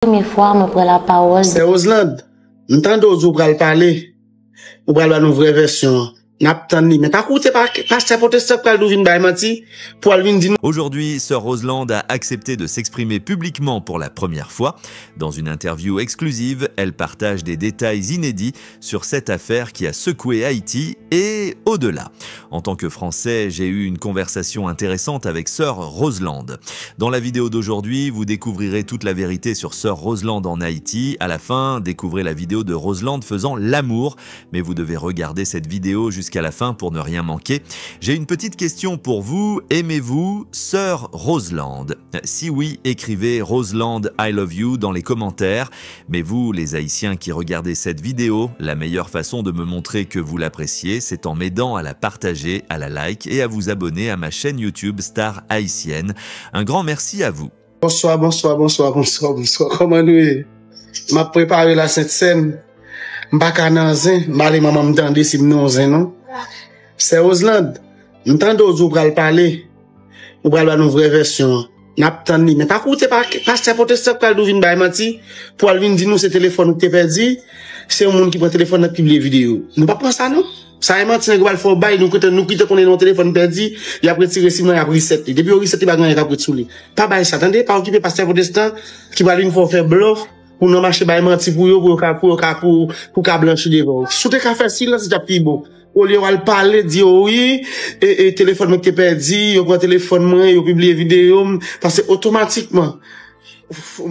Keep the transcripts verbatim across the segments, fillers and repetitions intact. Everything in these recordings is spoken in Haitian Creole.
Premye fwa mwen pran lapawòl. Sè Roselande, m tande w di w pral pale, ou pral ba nou vrè vèsyon an. N ap tann li. Men pa koute pa, pastè pwotestan k pral di w vin bay manti, pou al vin di nou. Aujourd'hui, sœur Roselande a accepté de s'exprimer publiquement pour la première fois. Dans une interview exclusive, elle partage des détails inédits sur cette affaire qui a secoué Haïti et au-delà. En tant que Français, j'ai eu une conversation intéressante avec sœur Roselande. Dans la vidéo d'aujourd'hui, vous découvrirez toute la vérité sur sœur Roselande en Haïti. À la fin, découvrez la vidéo de Roselande faisant l'amour. Mais vous devez regarder cette vidéo jusqu'à la fin pour ne rien manquer. J'ai une petite question pour vous. Aimez-vous sœur Roselande ? Si oui, écrivez Roselande I love you dans les commentaires. Mais vous, les Haïtiens qui regardez cette vidéo, la meilleure façon de me montrer que vous l'appréciez, c'est en m'aidant à la partager, à la like et à vous abonner à ma chaîne YouTube Star Haïtienne. Un grand merci à vous. Bonswa, bonswa, bonswa, bonswa, bonswa. Kòman nou ye? M ap prepare la Sent Sèn. M pa ka nan zen. M ale manman m tande si m nan zen non. Sè Roselande, m tande w di w pral pale. Ou pral ba nou vrè vèsyon an. N ap tann li. Men pa koute pa, pastè pwotestan k pral di w vin bay manti, pou al vin di nou se telefòn ou k te pèdi, se yon moun ki pran telefòn nan k pibliye videyo. Nou pa pran sa non. Sa e manti nèg yo pral fè w bay, nou kite, nou kite konnen nan yon telefòn pèdi, y ap retire sim nan, y ap reset li. Depi yo reset li, pa gen anyen k ap ret sou li. Pa bay sa, tande, pa okipe pastè pwotestan ki pral vin fè w fè blòf, pou nan mache bay manti pou yo, pou yo ka, pou yo ka, pou, pou ka blanchi devan w. Si w te ka fè silans, li t ap pi bon. Olye w al pale, di yo wi, e, e telefòn mwen ki te pèdi, yo pran telefòn mwen, yo pibliye videyo m, paske otomatikman,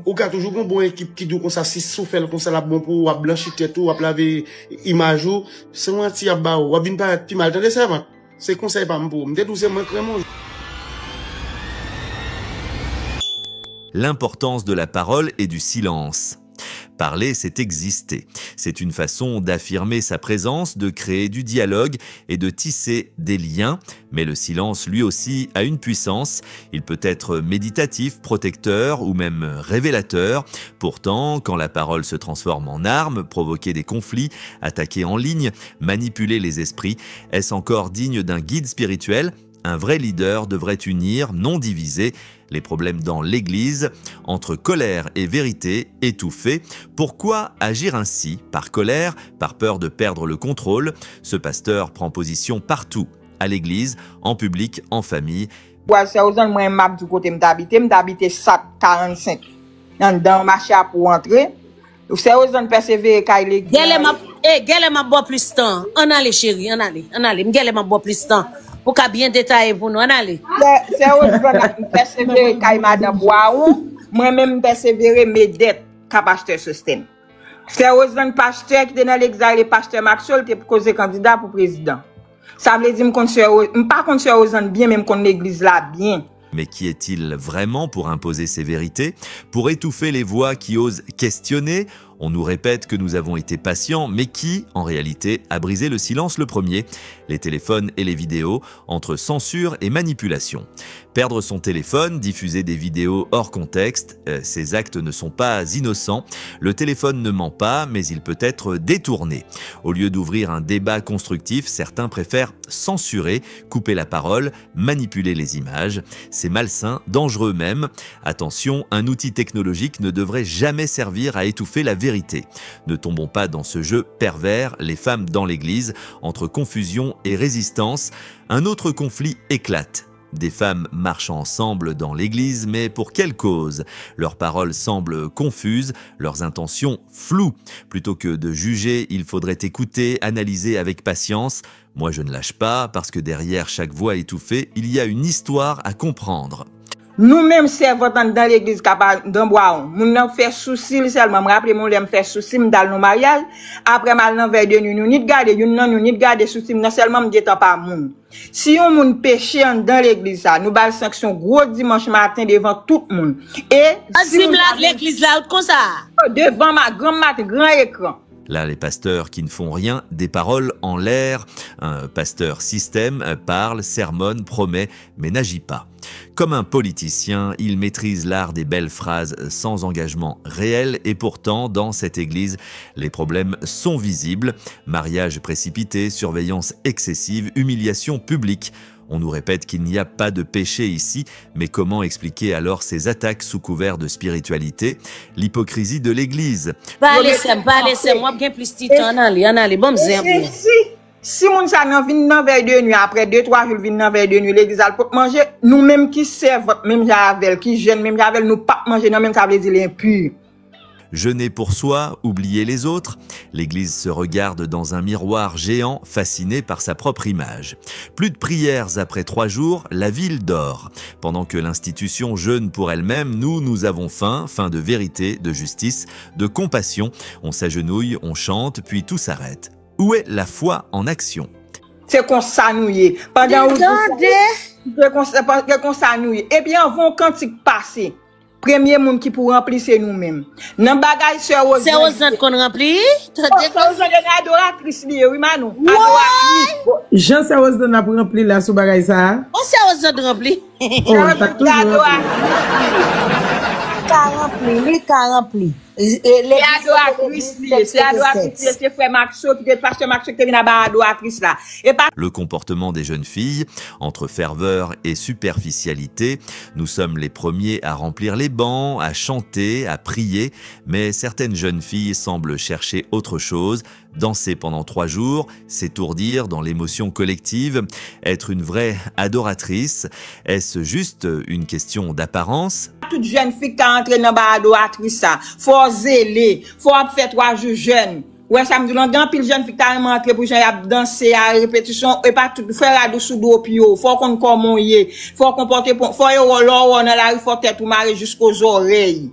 ou ka toujou gen yon bon ekip ki di w konsa, si, si w fè l konsa, l ap bon pou ou, w ap blanchi tèt ou, w ap lave imaj ou, se manti y ap ba ou, w ap vin parèt pi mal, tande sèvant. Se konsèy pa m pou ou. M te di w se mwen k renmen w. L'importance de la parole et du silence. Parler, c'est exister. C'est une façon d'affirmer sa présence, de créer du dialogue et de tisser des liens. Mais le silence, lui aussi, a une puissance. Il peut être méditatif, protecteur ou même révélateur. Pourtant, quand la parole se transforme en arme, provoquer des conflits, attaquer en ligne, manipuler les esprits, est-ce encore digne d'un guide spirituel ? Un vrai leader devrait unir, non diviser. Les problèmes dans l'Église, entre colère et vérité, étouffés. Pourquoi agir ainsi ? Par colère ? Par peur de perdre le contrôle ? Ce pasteur prend position partout, à l'église, en public, en famille. Bwaz Sè Roselande, mwen m ap di w kote m t abite, m t abite sat karannsenk. Anndan mache a pou w antre. Sè Roselande pèsevere kay legliz. Gèlè m ap, e, gèlè m ap ba w plis tan. Ann ale, cheri, ann ale, ann ale. M gèlè m ap ba w plis tan pou ka byen detaye pou nou. Ann ale. Sè, Sè Roselande ap pèsevere kay madan Bwawon. Mwen menm, m pèsevere Medèt ka pastè Sostèn. Sè Roselande, pastè ki te nan legliz la, rele pastè Maxwell, te koze kandida pou prezidan. Sa vle di m konn Sè Ro-, m pa konn Sè Roselande byen, men m konn legliz la byen. Mais qui est-il vraiment pour imposer ses vérités, pour étouffer les voix qui osent questionner ? On nous répète que nous avons été patients, mais qui, en réalité, a brisé le silence le premier ? Les téléphones et les vidéos, entre censure et manipulation. Perdre son téléphone, diffuser des vidéos hors contexte, euh, ces actes ne sont pas innocents. Le téléphone ne ment pas, mais il peut être détourné. Au lieu d'ouvrir un débat constructif, certains préfèrent censurer, couper la parole, manipuler les images. C'est malsain, dangereux même. Attention, un outil technologique ne devrait jamais servir à étouffer la vérité. Ne tombons pas dans ce jeu pervers, les femmes dans l'église, entre confusion et résistance. Un autre conflit éclate. Des femmes marchent ensemble dans l'église, mais pour quelle cause ? Leurs paroles semblent confuses, leurs intentions floues. Plutôt que de juger, il faudrait écouter, analyser avec patience. Moi, je ne lâche pas, parce que derrière chaque voix étouffée, il y a une histoire à comprendre. Nou menm sèvant anndan legliz Kaba Danbwawon, moun nan fè sousi l sèlman. M raple m yon lè m fè sousi m, m t al nan maryaj. Apre m al nan vèy de nwi, nou ni t gade, youn nan nou ni t gade sousi m nan, sèlman m gentan pa moun. Si yon moun peche anndan legliz sa, nou ba l sanksyon gwo dimanch maten devan tout moun. E si moun la legliz la, ou t konsa? Devan ma, gran maten, gran ekran. Là, les pasteurs qui ne font rien, des paroles en l'air. Un pasteur système, euh, parle, sermonne, promet, mais n'agit pas. Comme un politicien, il maîtrise l'art des belles phrases sans engagement réel. Et pourtant, dans cette église, les problèmes sont visibles. Mariage précipité, surveillance excessive, humiliation publique. On nous répète qu'il n'y a pas de péché ici, mais comment expliquer alors ces attaques sous couvert de spiritualité ? L'hypocrisie de l'Église. Pale sè m, pale sè m, w ap gen plis ti tan, ann ale, ann ale, ban m zen pou ou. Si, si moun sa nan vin nan vèy de nwi, apre de twa jou l vin nan vèy de nwi, legliz al pot manje, nou menm ki sèvant menm jan avè l, ki jèn menm jan avè l, nou p ap manje nan men l, sa vle di l enpi. Jeûner pour soi, oublier les autres. L'Église se regarde dans un miroir géant, fascinée par sa propre image. Plus de prières après trois jours, la ville dort. Pendant que l'institution jeûne pour elle-même, nous, nous avons faim, faim de vérité, de justice, de compassion. On s'agenouille, on chante, puis tout s'arrête. Où est la foi en action ? Se konsa nou ye. Pandan ou di sa, se konsa, se konsa nou ye. Epi anvan yon kantik pase, premye moun ki pou ranpli se nou menm. Nan bagay sè Roselande, sè Roselande konn ranpli? Tande. Sè Roselande gen adoratris li ye, wi, Manou. Adoratris. Jan sè Roselande ap ranpli la sou bagay sa a. Bon, sè Roselande ranpli. Oh, li pa t toujou ranpli. Li ka ranpli, li ka ranpli. Se adoratris li ye, se adoratris li ye, se frè Maxo ki te, pastè Maxo ki te vin aba adoratris la. E pa... Le comportement des jeunes filles, entre ferveur et superficialité, nous sommes les premiers à remplir les bancs, à chanter, à prier, mais certaines jeunes filles semblent chercher autre chose, danser pendant trois jours, s'étourdir dans l'émotion collective, être une vraie adoratrice. Est-ce juste une question d'apparence ? Tout jèn fi k ka antre nan ba adoratris sa. Fò w zele, fò w ap fè twa jou jèn. Ou wè sa m di w lan, gen anpil jèn fi k ta renmen antre pou jan y ap danse a, repetisyon, e pa tout, fè rad ou sou do pye w, fò w konn kòman w ye, fò w konpòte, fò yo wè w, lè w wè w nan lari, fò tèt ou mare jisko zòrèy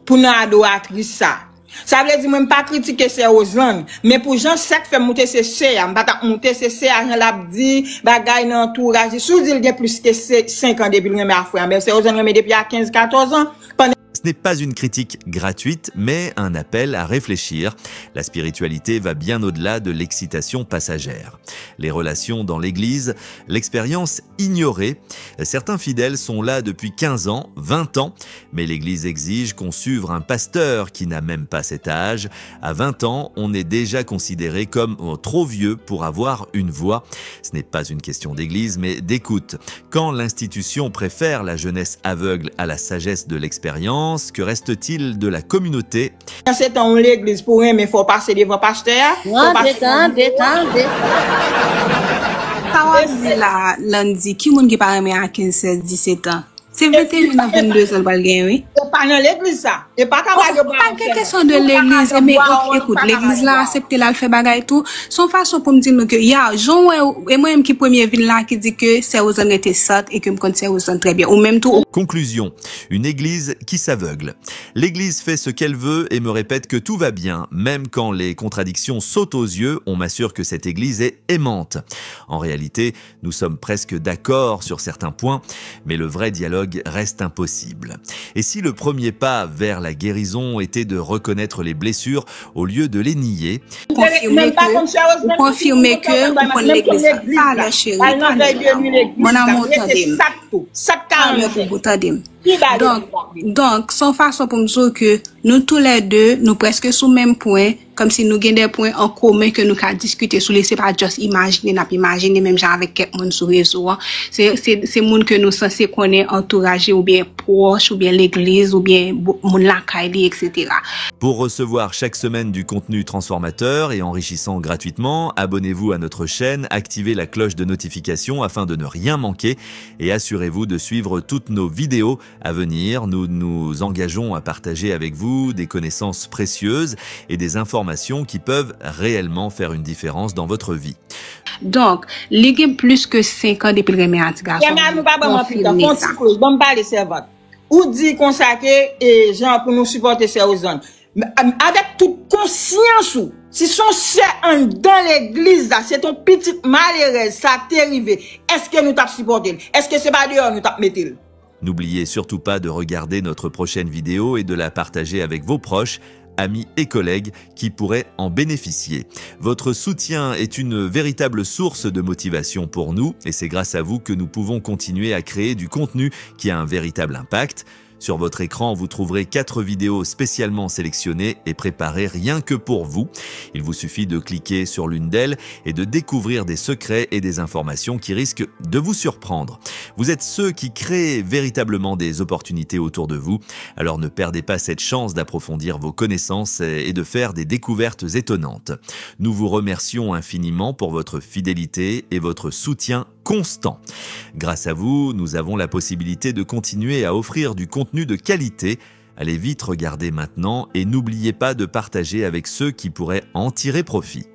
pou nan adoratris sa. Sa vle di mwen m pa kritike sè Roselande, men pou jan sèk fè m moute se sè a, m pa t ap moute se sè a, jan l ap di bagay nan antouraj li. Si w di l gen plis ke se, senk an depi l renmen a frè a, men sè Roselande renmen depi a kenz, katòz an, pandan... Ce n'est pas une critique gratuite, mais un appel à réfléchir. La spiritualité va bien au-delà de l'excitation passagère. Les relations dans l'Église, l'expérience ignorée. Certains fidèles sont là depuis quinze ans, vingt ans, mais l'Église exige qu'on suive un pasteur qui n'a même pas cet âge. À vingt ans, on est déjà considéré comme trop vieux pour avoir une voix. Ce n'est pas une question d'église, mais d'écoute. Quand l'institution préfère la jeunesse aveugle à la sagesse de l'expérience, que reste-t-il de la communauté ? Nan se tan yon legliz pou renmen fò w pase devan pastè a, fò w pase devan... Tande, tande, tande. Sa w ap di la, Landy, ki moun ki pa renmen a kenz, sèz, disèt an? Se venteyen an, vennde zan l pral genyen, wi. E pa nan legliz sa. E pa travay yo pral fè. Pa gen kesyon de legliz, men ekout, legliz la aksepte l al fè bagay tou. Se yon fason pou m di nou ke, ya, jan w wè, e mwen menm ki premye vin la ki di ke sè Roselande rete sant e ke m konn sè Roselande trè byen. Ou menm tou, ou... Conclusion, une église qui s'aveugle. L'Église fait ce qu'elle veut et me répète que tout va bien, même quand les contradictions sautent aux yeux, on m'assure que cette Église est aimante. En réalité, nous sommes presque d'accord sur certains points, mais le vrai dialogue reste impossible. Et si le premier pas vers la guérison était de reconnaître les blessures au lieu de les nier ? Konfime ke, ou konfime ke ou konn legliz la. Talè, cheri, talè. Mon amour, tande m. Talè pou ou tande m. Donk, donk, se yon fason pou m di w ke nou toulède, nou prèske sou menm pwen, kòmsi nou gen de pwen an komen ke nou ka diskite sou li, se pa just imajine n ap imajine menm jan avèk kèk moun sou rezo an. Se, se, se moun ke nou sanse konnen, antouraj li oubyen pwòch, oubyen legliz, oubyen bo-, moun lakay li, et cetera. Pour recevoir chaque semaine du contenu transformateur et enrichissant gratuitement, abonnez-vous à notre chaîne, activez la cloche de notification afin de ne rien manquer et assurez-vous de suivre toutes nos vidéos à venir. Nous nous engageons à partager avec vous des connaissances précieuses et des informations qui peuvent réellement faire une différence dans votre vie. Donk, li gen plis ke senk an depi l renmen a ti gason. Renmen a nou pa ban m anpil tan. Fon ti koz, ban m pale sèvant. Ou di konsa ke, e, jan pou nou sipòte sè Roselande. M-, avèk tout konsyans ou, si se yon sè anndan legliz la, se te yon pitit malerèz, sa te rive, èske nou t ap sipòte l? Èske se pa deyò nou t ap mete l? N'oubliez surtout pas de regarder notre prochaine vidéo et de la partager avec vos proches, amis et collègues qui pourraient en bénéficier. Votre soutien est une véritable source de motivation pour nous et c'est grâce à vous que nous pouvons continuer à créer du contenu qui a un véritable impact. Sur votre écran, vous trouverez quatre vidéos spécialement sélectionnées et préparées rien que pour vous. Il vous suffit de cliquer sur l'une d'elles et de découvrir des secrets et des informations qui risquent de vous surprendre. Vous êtes ceux qui créent véritablement des opportunités autour de vous, alors ne perdez pas cette chance d'approfondir vos connaissances et de faire des découvertes étonnantes. Nous vous remercions infiniment pour votre fidélité et votre soutien constant. Grâce à vous, nous avons la possibilité de continuer à offrir du contenu de qualité. Allez vite regarder maintenant et n'oubliez pas de partager avec ceux qui pourraient en tirer profit.